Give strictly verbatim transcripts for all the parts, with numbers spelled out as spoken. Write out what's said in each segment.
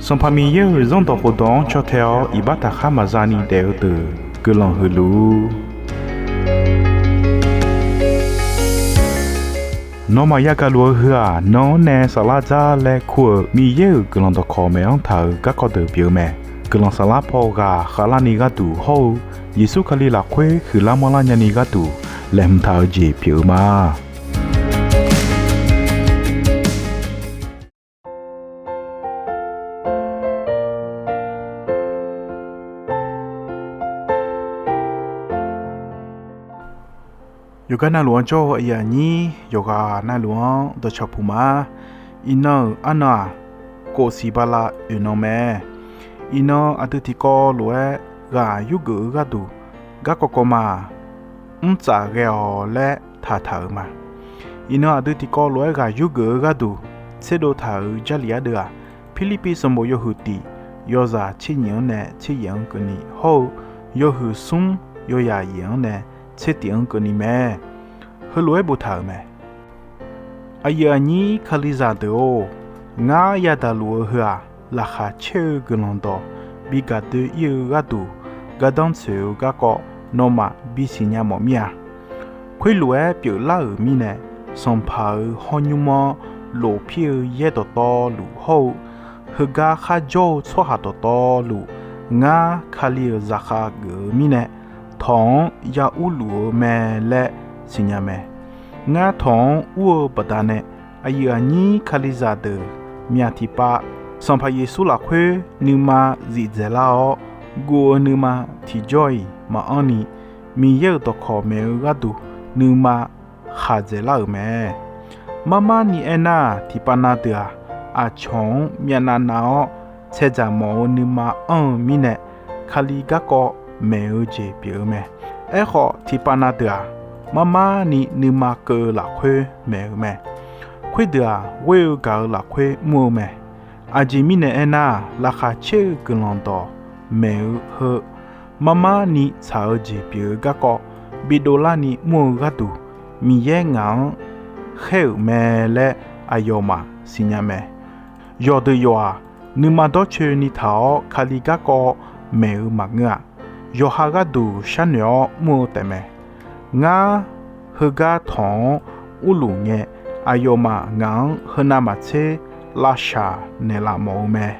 Sanqpaq Miqyaer-euq Zanrdawq khofdawq-anr caw tae-awr iqbax taqkhar maqza ni daef-eu deuq guiqlanq huiq luf-ur. Nawmaf yagaq luf-eu heu-aq, nan-anr nae saflar dzar laer kur-euq Miqyaer-euq guiqlanq dawqkawq maeq-anr taq-euq garkawv deuq pyeuf-eu mae. Guiqlanq saflar paw ghaq khavlarni gharduq hawr-eu Yeqsur Kali lafkhoer huiqlar manrlar nyani gharduq laeqhmq taq-eu jeq pyeuf-eu ma. Yawqgar navluf-anr jawr-eu aqyuif aqnyir yawqghaq navluf-anr dawqcawq puq ma. Iqnan-euq arnan-aq, kof siq bala oeq nan mae. Iqnan aqdui tiqkawv lof-aer ghaq yurgeuf-eu gharduq garkawv kawv ma-aq, mrtsaf ghae-awq laer taqtaq-euq ma. Iqnan aqdui tiqkawv lof-aer ghaq yurgeuf-eu gharduq tserdov taq-euq Jarlif ardeuv-aq, Pirlirpiv sanqbof yawhuiq tiq yawzaq tser nyiq-anr nae tser yaef-anr keuvni hawr-eu yawhuiq smr yawzaq yaef-anr nae tser tiq-anr keuvni mae. Heulof-aer boftaq-euq mae. Aqyuif aqnyir Kalizaq deuq-or, ngar yadaq luf-eu heu-aq, laqkhaq caer-eu guiqlanq dawq bi gaq doe-ir-eu gharduq gardanr tsoeq-eu garkawv nawmaf bisiq nya mawf mir-a. Khoerlof-aer pyeuflar-euq mirnae, sanqpaq-euq hawr nymr-anr lofpir-eu yaer dawqtawvluf hawr-eu, heugar kharjawr-eu tsawrhaq dawqtawvluf, ngar Kali-euq zaqkhav geuf-eu mirnae, tawq-anr ya urluf-eu mae laer siqnya mae. Ngar tawq-anr ur-eu baqdanae, aqyuif aqnyir Kalizaq deuq myaq tiqpav, Sanqpaq Yeqsur lafkhoer nuima zifdzaeqlar-awr, guv-eu nuima tiqjawr-iq maqanr ni, Miqyaer-euq dawqkawq maeq-eu gharduq nuima khaqdzaeqlar-euq mae. Marmar ni aernar-aq, tiqpav na deuq-aq, aqcawq-anr myavnav nav-awr tsaedzaq mawf-eu nuima anr-eu mirnae, Kali garkawv maeq-eu jeq pyeuf-eu mae. Aerkhawf, tiqpav na deuq-aq, marmar ni nuima keuv-eu lafkhoer maeq-eu mae. Khoerdeuq-aq, ghoer-eu gaq-eu lafkhoer mr-eu mae. Aqjeq mirnae aernar-aq, laqkhaq caer-eu guiqlanq dawq maeq-eu heu, marmar ni tsaq-eu jeq pyeuf-eu garkawv bidov larni mr-eu gharduq, Miqyaer ngaq-anr khaer-euq mae laer aqyawfmaf siqnya mae. Yawqdeuq yawf-aq, nuima dawrcoeni taq-awr Kali garkawv maeq-eu maqngeur-a. Yawqha gharduq sharnoeq-awr mr-eu taefmae. Ngar heugar tawq-anr urluf ngae, aqyawfmaf ngaq-anr heu navmaqtser lavshaq naeqlaf mawf-eu mae.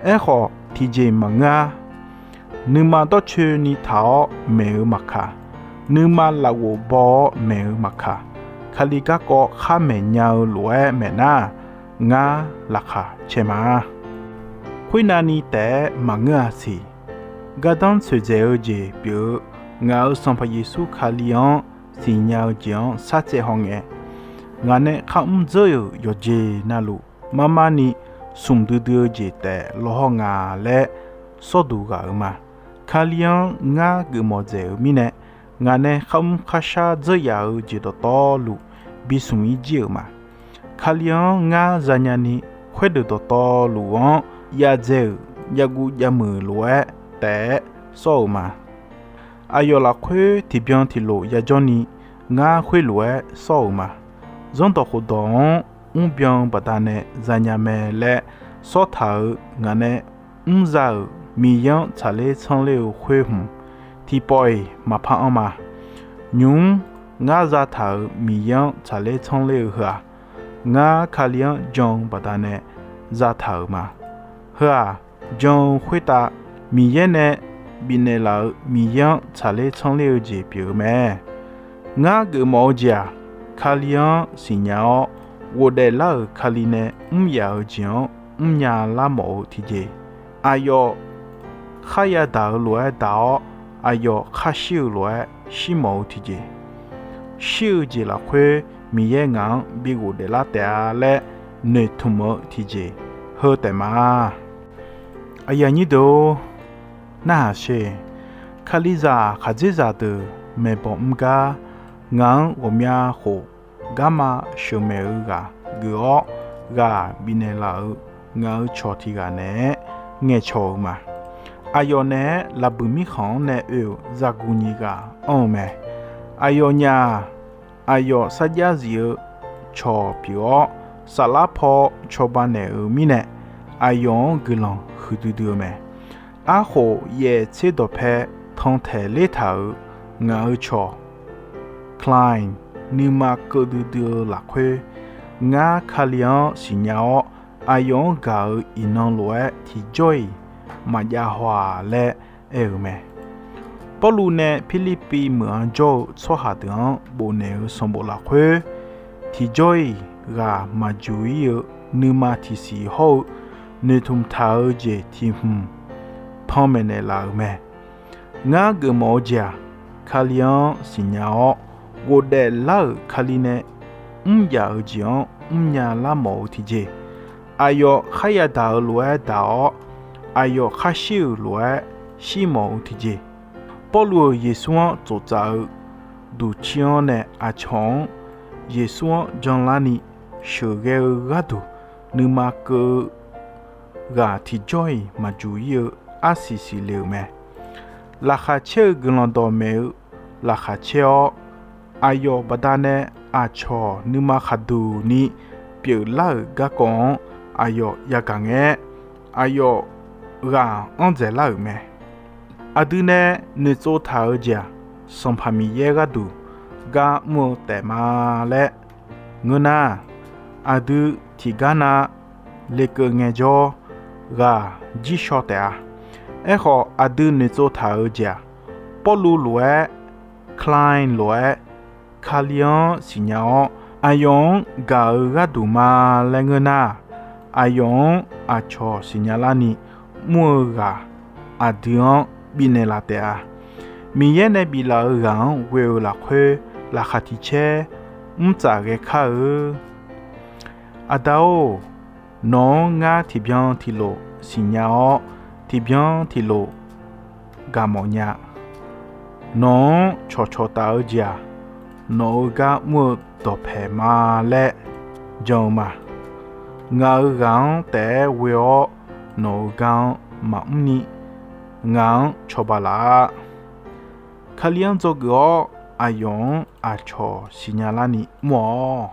Aerkhawf, tiqjeq maqngeur-ar. Nuima dawrcoeni taq-awr maeq-eu maqkaq, nuima lafghof baw-awr maeq-eu maqkaq, Kali garkawv khar maeq nya-eu lof-aer maeq nar, ngar laqkhaq caer ma. Khoernavni taef-aer maqngeur-a siq. Gardanr tsoeqdzaeq-eu jeq pyeuf-eu ngaq-euq Sanqpaq Yeqsur Kali-anr siqnya-eu jeq-anr shartsaev hawngae, ngaq nae kharmr dzeur-euq yawqjeq navluf, marmar ni smq duidui-eu jeq taef lawqhaw nga laer sawrduq ghaq-euq ma. Kali-anr ngar geufmawf dzaeq-euq mirnae, ngaq nae kharmr kharshar dzeur yaf-eu jeq dawqtawvluf bismq-ir jir-euq ma. Kali-anr ngar zanya ni, khoerdeuq dawqtawvluf-anr yadzae-euq javguv javmuiq lof-aer taef-aer sawr-euq ma. Aqyawf lafkhoer tiqbyan tiqlof yajawr ni, ngar khoerlof-aer sawr-euq ma. Zanrdawq khofdawq-anr mrbyan-eu baqdanae zanya mae laer sawrtaq-euq ngaq nae mrza-euq Miqyaer-anr tsaqler tsanr ler-eu khoer hmq, tiqpawf-iq maqpar anr ma. Nymq-mr ngar zataq-euq Miqyaer-anr tsaqler tsanr ler-eu heu-aq, ngar Kali-anr jan-eu baqdanae zataq-euq ma. Heu-aq, jan-eu khoertav Miqyaer nae bifnaeq laf-euq Miqyaer-anr tsaqler tsanr ler-eu jeq pyeuf-eu mae. Ngar geufmawf-eu jeq-aq, Kali-anr siqnya-awr, ghofdaef lar-euq Kali nae mr yaf-eu jeq-anr mrnya lar mawf-eu tiqjeq, aqyawf kharya daq-eu lof-aer daq-awr, aqyawf khar shir-eu lof-aer shir mawf-eu tiqjeq, shir-eu jeq lafkhoer Miqyaer ngaq-anr bi ghofdaef lar taef-a laer noeqtmq-eu tiqjeq heu taef ma. Aqyuif aqnyir deuq-or, narhaq sher. Kalizaq khaqdzerzaq deuq maeqbawq mr gar, ngaq-anr ghawqmya khof garma sheuqmaeq-eu ghaq geuf-awr ghaq bifnaeq laf-euq ngaq-euq cawq tiq ghaq naeq-aer ngaeqcawq-euq ma. Aqyawf naeq-aer laqbuiq mirkhanq-anr nae oe-euq zaqguq nyiq ghaq anr-eu mae. Aqyawfnyaf-aq, aqyawf sarjax zif-eu cawq pyeuf-awr, saflar paw cawba naeq-euq mirnae, aqyawf-anr guiqlanq huiqdui dui-eu mae. Arkhof yaeftser dawqpae tantaeq lertaq-euq ngaq-euq cawq, Kali nuima keuv duidui-eu lafkhoer, ngar Kali-anr siqnya-awr, aqyawf-anr gaq-euq iqnan lof-aer tiqjawr-iq maqjav haw-aq laer aer-euq mae. Pawrluv nae Pirlirpiv meuq-anr jawr-eu tsawrhaq deuq-anr bofnaeq-eu sanqbof lafkhoer, tiqjawr-iq ghaq maqjuq-ir-eu nuima tiqsiq hawr-eu noeqtmq taq-eu jeq tiq hmq panmaeq naeqlaf-euq mae. Ngar geufmawf-eu jeq-aq, Kali-anr siqnya-awr, ghofdaef lar-euq Kali nae mr yaf-euq jeq-anr mrnya lar mawf-eu tiqjeq, aqyawf kharya daq-euq lof-aer daq-awr, aqyawf khar shir-euq lof-aer shir mawf-eu tiqjeq, Pawrluv-euq Yeqsur-anr tsoftsaf-eu duqcir-anr nae aqcawq-anr Yeqsur-anr janlarni sheuqghae-eu gharduq nuima keuv-eu ghaq tiqjawr-iq maqjuq-ir-eu arsiq siqle-euq mae. Laqkhaq caer-eu guiqlanq dawqmaeq-eu laqkhaq caer-awr, aqyawf baqdanae aqcawq nuima khaqduq ni pyeuflar-euq garkawv-anr aqyawf yagaq ngae-aer, aqyawf ghaq anr dzaeqlar-euq mae. Aqdui nae noeqtsov taq-eu jeq-aq, Sanqpaq Miqyaer gharduq gar mr-eu taef ma laer ngeur nar, aqdui tiqgar na lekeuv ngaejawr ghaq jir shaw taef-a. Aerkhawf, aqdui noeqtsov taq-eu jeq-aq, Pawrluv lof-aer, Kali lof-aer, Kali-anr siqnya-awr, aqyawf-anr gaq-eu gharduq ma laer ngeur nar, aqyawf-anr aqcawq siqnya larni mr-eu ghaq aqdui-anr bifnaeq laf taef-a. Miqyaer nae biflaf-eu ghaq-anr ghoe-eu lafkhoer laqkhaq tiq caer mr tsaf ghae kar-eu. Aqda-or, nawq-anr ngar tiqbyan tiqlof siqnya-awr, tiqbyan tiqlof gaqmawf nya. Nawq-anr cawqcawq taf-eu jeq-aq, nawq-euq gar mr-eu dawqpaeq ma laer jan-eu ma. Ngaq-euq ghaq-anr taef-aer ghoe-awr nawq-euq gar-anr maqmr ni ngaq-anr cawba laf-a. Kali-anr dzawgeuf-awr aqyawf-anr aqcawq siqnya larni mr-awq.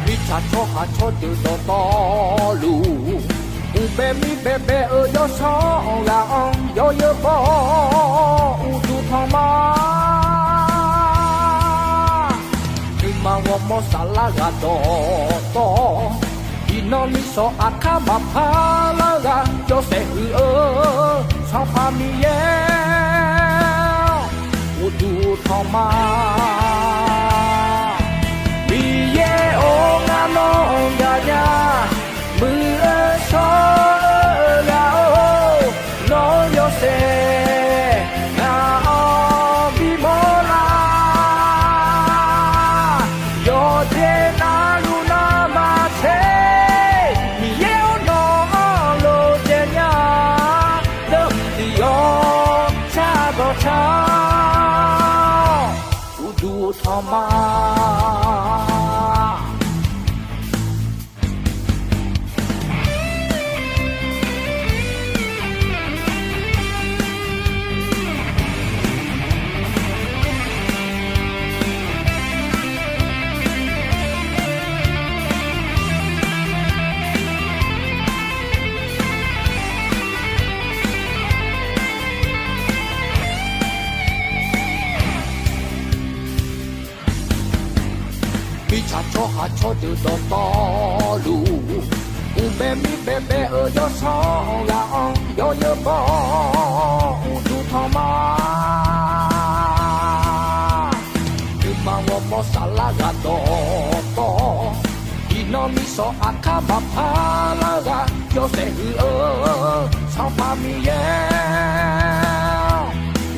Mirtsaq tsawrhaq tsawrdeuq dawqtawvluf, uqbae mirbae bae-eu yawsanr ghaq-anr yawzeu baw-awr uqduq tanq ma. Nuima ghawrmawr saflar ghaq dawqtawv, iqnan misanq aqkar maqpar lar ghaq yawshaef huiq-eu Sanqpaq Miqyaer uqduq tanq ma. Miqyaer-or, ngar nawr gaqnya, muiq-eu shawr-eu ghaq-or, nawr yawshaef ngaq-anr bimawr lar. Yawqjeq navluf navmaqtser, Miqyaer-or, nawq-anr lof jaev nya, deuq tiq yawq car dawq car-awr uqduq tanq ma. Mirtsaq tsawrhaq tsawrdeuq dawqtawvluf, uqbae mirbae bae-eu yawsanr ghaq-anr yawzeu baw-awr uqduq tanq ma. Nuima ghawrmawr saflar ghaq dawqtawv, iqnan misanq aqkar maqpar lar ghaq yawshaef huiq-eu Sanqpaq Miqyaer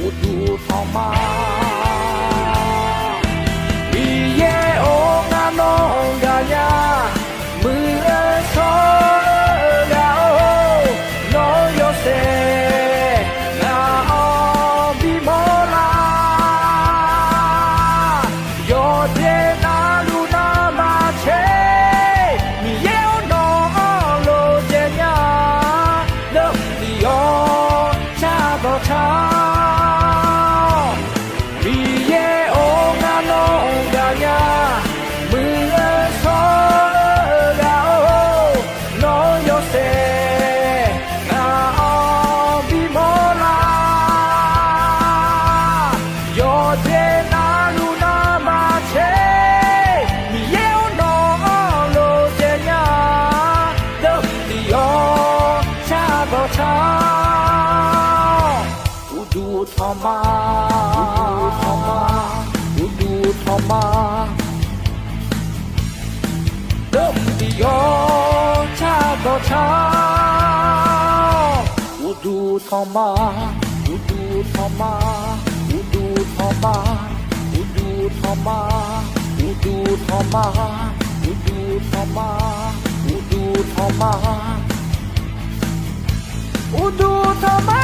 uqduq tanq ma. Miqyaer-or, ngar nawr gaqnya, muiq-eu shawr-eu ghaq-or, nawr yawshaef ngaq-anr bimawr lar. Yawqjeq navluf navmaqtser, tanqma, dawqmq tiq yawr car dawq car-awr, uqduq tanqma, uqduq tanqma, uqduq tanqma, uqduq tanqma, uqduq tanqma, uqduq tanqma, uqduq tanqma, uqduq tanqma.